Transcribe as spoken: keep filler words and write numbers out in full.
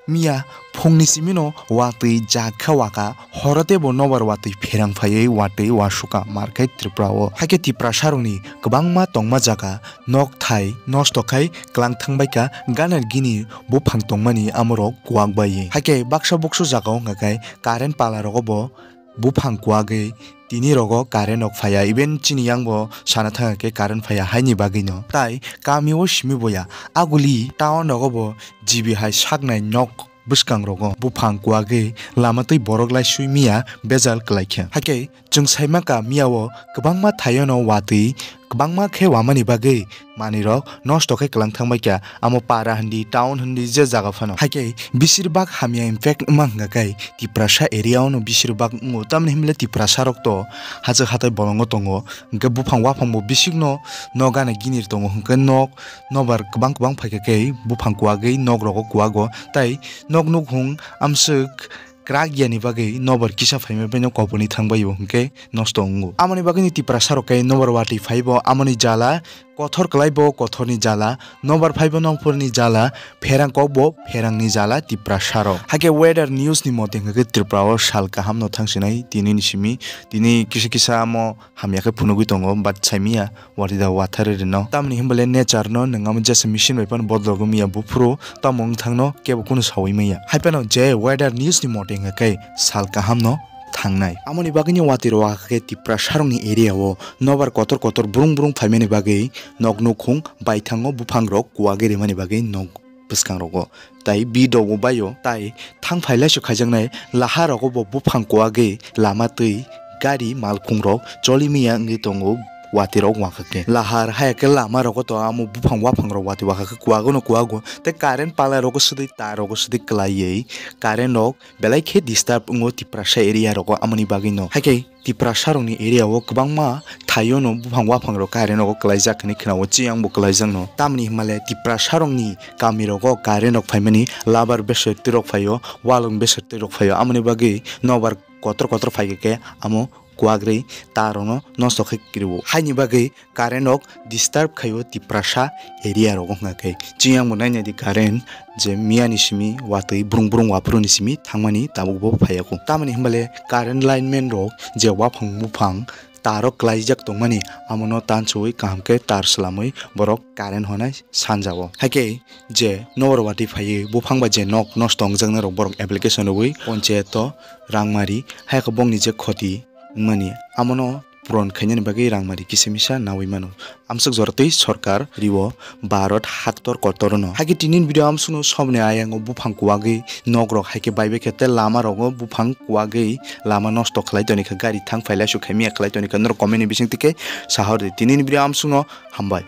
Miya phungni simino watwi jak kha waka, horo teibo nobar watwi pherang phaiwi watwi wasukha markhe Tripura o. Hakhe Tiprasa rokni kwbangma tongma jaga nok thai nosto khai kwlang thangbaikha, ganar gini buphang tongmani amorok kuwak bai. Hakhe baksa buksu jaga wngkha khai current pala rogo bo buphang kuwagwi tini rogo current rok phaiya, even chini yang bo sana thangkha khe current phaiya haini bagwi no. Tai kami o simi boya, aguli town rogo bo G B hai saknai nok bwskang rogo buphang kuwagwi lama twi borok lai sui miya bejal kwlai kha. Hakhe chwng sai mankha miya o kwbangma thaio no watwi kwbangma khe wamani bagwi manwi rok nosto khe kwlang thangbai kha, amo para hindi, town hindi, je jaga phano. Hakhe bisir bak hamya impact wngma hwnkha khe Tiprasa area o no bisir bak wngo, tamni hwnle Tiprasa rok to hachwk hatai bolongo tongo, hwnkhe buphang waphang bo bisik no, no gana ginir tongo, hwnkhe nok nobar kwbang kwbang phaikha khe buphang kuwagwi nok rogo kuwago, tai nok nukhung amswk kwrak yani bagwi nobar kisa phaima bai no kopuni thangbai o hwnkhe nosto wngo. Amoni bagwi ni Tiprasa rok khe nobar watwi phaibo amoni jala kothor kwlaibo kothorni jala, nobar phaibo nongphorni jala, pherang kokbo pherangni jala Tiprasa rok. Hakhe weather news ni mote hwnkhe Tripura o sal kaham no thangsinai tini ni simi, tini kisa kisa amo hamya khe phunugwi tongo, but saimiya watwi da watharwi rwno. Tamni hwnba le nature no nwng amo jesa machine bai phano bodologwi miya buphuru, tamo wngthangno kebo kunu sawi manya. Hai phano je weather news ni mote hwnkha khe sal kaham no thangnai. Amoni bagwi ni watwi rok khe Tiprasa rokni area o nobar kotor kotor brung brung phaimani bagwi nok nukhung baithango buphang rok kuwagwi rimani bagwi nok bwskang rogo tai bidok bo baio tai thang phailaisu khaijaknai laha rogo bo buphang kuwagwi lama twi gari malkhung rok choli miya wngwi tongo watwi rok wankha khe. Lahar haya khe lama rogo to amo buphang waphang rok watwi wankha khe kuwago no kuwago tei current pala rogo swdwi tar rogo swdwi kwlaiwi current rok belai khe disturb wngo Tiprasa area rogo amoni bagwi no. Hakhe Tiprasa rokni area o kwbangma thaio no buphang waphang rok current rogo kwlaijak hinwi khwnao, chiyang bo kwlaijak no. Tamni hwnba le Tiprasa rokni kami rogo current rok phaimani labar beser twi rok phaio, walung beser twi rok phaio, amoni bagwi nobar kotor kotor phaikha khe amo kuwagrwi tar rokno nosto khai kiriwo. Haini bagwi current rok disturb khaio Tiprasa area rogo hwnkha khe. Chiyang bo nainai di current je miya ni simi watwi brung brung waphuru ni simi thangmani tabuk bo phaiyaku. Tamoni hwnba le current lineman rok je waphang buphang tar rok kwlaijak tongmani amono tansuwi kaham khe tar swlamwi borok current honai sanjao. Hakhe je nobar watwi phaiwi buphang bai je nok nosto wngjaknai rok borok application rwui ponchayat o rangmari, hai khe bongni je khoti wngmani amono puron khainani bagwi rangmari kisa misa naui mano. Amswk jora twi sorkar rio Bharat haktor kotor no. Hakhe tini video amswkno somni ayang o buphang kuwagwi nok rok hai khe bai bai khe tei lama rogo buphang kuwagwi lama nosto khlai toni kha, gari thang phailaisu khaimya khlai toni kha, norok comment ni bising twi khe sahor di. Tini video amswkno hambai.